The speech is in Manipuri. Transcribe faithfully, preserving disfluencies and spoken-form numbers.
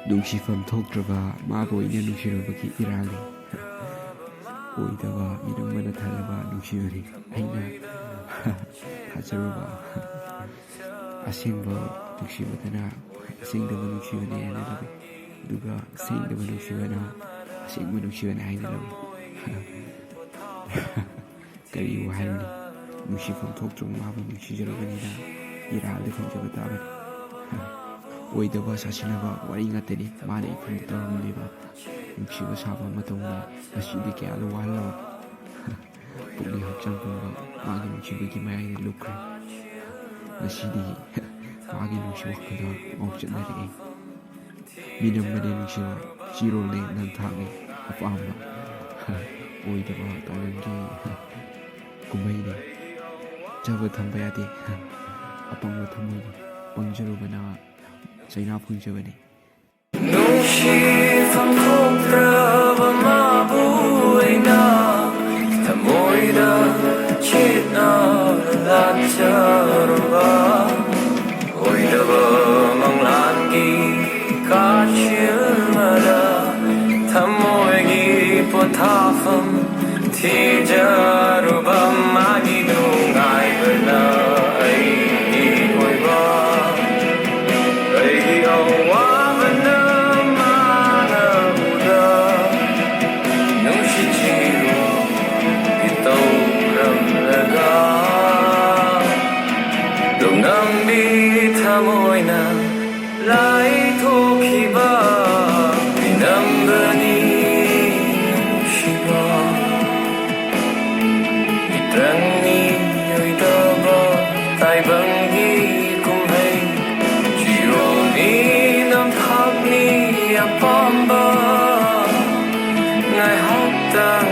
ꯅꯨꯡꯁꯤꯐꯝ ꯊꯣꯛꯇ꯭ꯔꯕ ꯃꯥꯕꯨ ꯑꯩꯅ ꯅꯨꯡꯁꯤꯔꯨꯕꯒꯤ ꯏꯔꯥꯜꯅꯤ꯫ ꯑꯣꯏꯗꯕ ꯃꯤꯅꯝꯕꯅ ꯊꯜꯂꯕ ꯅꯨꯡꯁꯤꯕꯅꯤ ꯑꯩꯅ ꯊꯥꯖꯔꯨꯕ꯫ ꯑꯁꯦꯡꯕ ꯅꯨꯡꯁꯤꯕꯗꯅ ꯑꯁꯦꯡꯗꯕ ꯅꯨꯡꯁꯤꯕꯅꯤ ꯍꯥꯏꯅ ꯂꯧꯏ, ꯑꯗꯨꯒ ꯁꯦꯡꯗꯕ ꯅꯨꯡꯁꯤꯕꯅ ꯑꯁꯦꯡꯕ ꯅꯨꯡꯁꯤꯕꯅꯤ ꯍꯥꯏꯅ ꯂꯧꯏ꯫ ꯀꯔꯤꯕꯨ ꯍꯥꯏꯔꯨꯅꯤ? ꯅꯨꯡꯁꯤꯐꯝ ꯊꯣꯛꯇ꯭ꯔꯕ ꯃꯥꯕꯨ ꯅꯨꯡꯁꯤꯖꯔꯨꯕꯅꯤꯅ ꯏꯔꯥꯜꯗ ꯈꯟꯖꯕ ꯇꯥꯕꯅꯤ꯫ ꯑꯣꯏꯗꯕ ꯁꯥꯁꯤꯟꯅꯕ ꯋꯥꯔꯤ ꯉꯥꯛꯇꯅꯤ ꯃꯥꯅ ꯏꯐꯝꯗ ꯇꯧꯔꯝꯂꯤꯕ꯫ ꯅꯨꯡꯁꯤꯕ ꯁꯥꯕ ꯃꯇꯧꯅ ꯉꯁꯤꯗꯤ ꯀꯌꯥꯗ ꯋꯥꯍꯜꯂꯕ꯫ ꯄꯨꯛꯅꯤꯡ ꯍꯛꯆꯥꯡ ꯄꯨꯝꯕ ꯃꯥꯒꯤ ꯅꯨꯡꯁꯤꯕꯒꯤ ꯃꯌꯥꯏꯗ ꯂꯨꯞꯈ꯭ꯔꯦ꯫ ꯉꯁꯤꯗꯤ ꯃꯥꯒꯤ ꯅꯨꯡꯁꯤ ꯋꯥꯈꯜꯗ ꯉꯥꯎꯆꯠꯅꯔꯛꯑꯦ꯫ ꯃꯤꯅꯝꯕꯅꯦ ꯅꯨꯡꯁꯤꯕ, ꯆꯤꯔꯣꯜꯅꯦ ꯅꯝꯊꯥꯛꯅꯦ ꯑꯄꯥꯝꯕ꯫ ꯑꯣꯏꯗꯕ ꯇꯥꯏꯕꯪꯒꯤ ꯀꯨꯝꯍꯩꯅꯦ꯫ ꯆꯕ ꯊꯝꯕ ꯌꯥꯗꯦ꯫ ꯑꯄꯪꯕ ꯊꯝꯃꯣꯏꯅꯤ꯫ ꯄꯪꯖꯔꯨꯕꯅ ꯆꯩꯅꯥ ꯐꯪꯖꯕꯅꯤ꯫ ꯅꯨꯡꯁꯤꯐꯝ ꯊꯣꯛꯇ꯭ꯔꯕ ꯃꯥꯕꯨ ꯑꯩꯅ ꯊꯃꯣꯏꯗ ꯆꯦꯠꯅ ꯂꯥꯠꯆꯔꯨꯕ꯫ ꯑꯣꯏꯗꯕ ꯃꯪꯂꯥꯟꯒꯤ ꯀꯥꯆꯤꯜ ꯑꯃꯗ ꯊꯃꯣꯏꯒꯤ ꯄꯣꯊꯥꯐꯝ ꯊꯤꯖꯔꯨꯕ꯫ ꯃꯥꯒꯤ ꯅꯨꯡꯉꯥꯏꯕꯅ ꯑꯩꯒꯤ ꯑꯣꯏꯕ, ꯑꯩꯒꯤ ꯑꯋꯥꯕꯅ ꯃꯥꯅ ꯎꯗ ꯅꯨꯡꯁꯤꯠ ꯆꯤꯔꯨ ꯏꯇꯧꯔꯝꯂꯒ ꯅꯣꯡꯗꯝꯕꯤ ꯊꯃꯣꯏꯅ ꯂꯥꯏꯊꯣꯛꯈꯤꯕ ꯃꯤꯅꯝꯕꯅꯤ ꯅꯨꯡꯁꯤꯕ꯫ ꯃꯤꯇ꯭ꯔꯪ ꯃꯤꯑꯣꯏꯗꯕ ꯇꯥꯏꯕꯪꯒꯤ ꯀꯨꯝꯍꯩ꯫ ꯆꯤꯔꯣꯜꯅꯤ ꯅꯝꯊꯥꯛꯅꯤ ꯑꯄꯥꯝꯕ꯫ ꯉꯥꯏꯍꯥꯛꯇꯪ